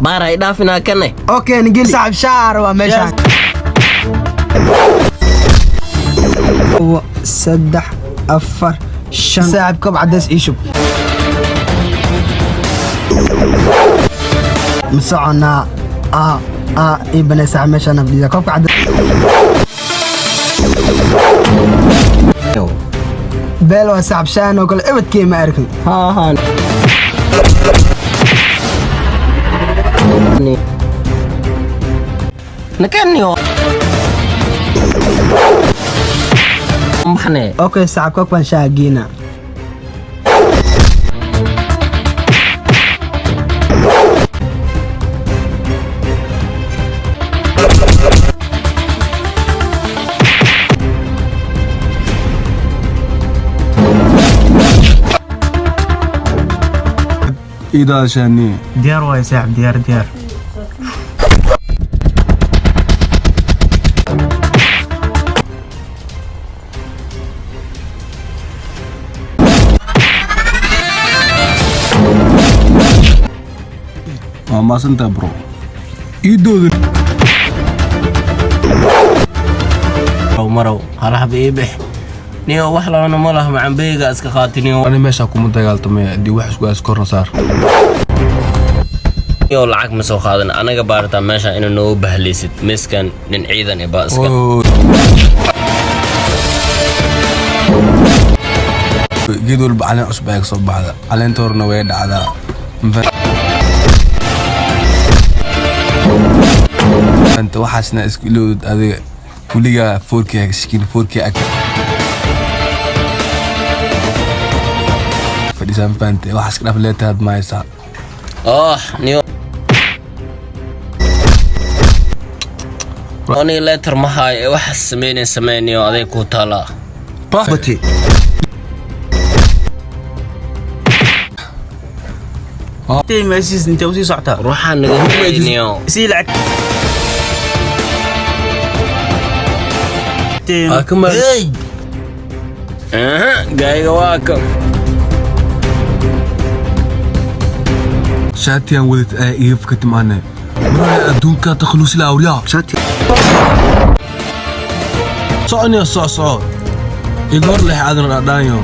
Baar hay dhaafinaa kane. Okay, nigeli. Saaxib, shaar waa meeshaan. 2, 3, 4, 5. Saaxib, koob cadays ii shub. Ma soconaa? A a ii banay saaxib, meeshaan fadhiya. Koobka cadays. Beel waa saaxib, shaan oo kale ebadkee ma arkin. Haa haa. Nakaniyo. Maxne. Okay saaxib, koobkan shaaha geena. Idaashani. Diyaar waay saaxib, diyaar, diyaar. Waa maasantaa, bro. Iidooda. Marow hal hab ii bix niyo, wax labana ma laha, macambeyga iska qaatiniyo. Ani meeshaa kuma dagaaltamay, haddii wax isku aas korna saar. Niyo, lacag ma soo qaadan anaga, baarataa meesha inuu noogu bahlaysid miiskan nin ciidan e baa iska. Geed walba caleen cusub ayaa kasoo baxda, caleenta horena way dhacdaa. Anta waxaasna isku ilowdad adiga weligaa 4K shikin 4K ag fadhiisaan, fahante? Waxaas ka dhaf leetaad mahaysaa. Oh niyo, aniga letter ma haayo ee waxaas sameynay sameynayo, aday kuu taalaa. Bati. Meeshiis intee usii socotaa? Ruuxaa naga niyo. Sii lacag. Gaayga waa kan. Shaatiyan wadad ayaa iga fakati maane maraya adduunka takhalusi laa awriyaa soconyo, soco soco igoor leh aadan dhadhaanyo.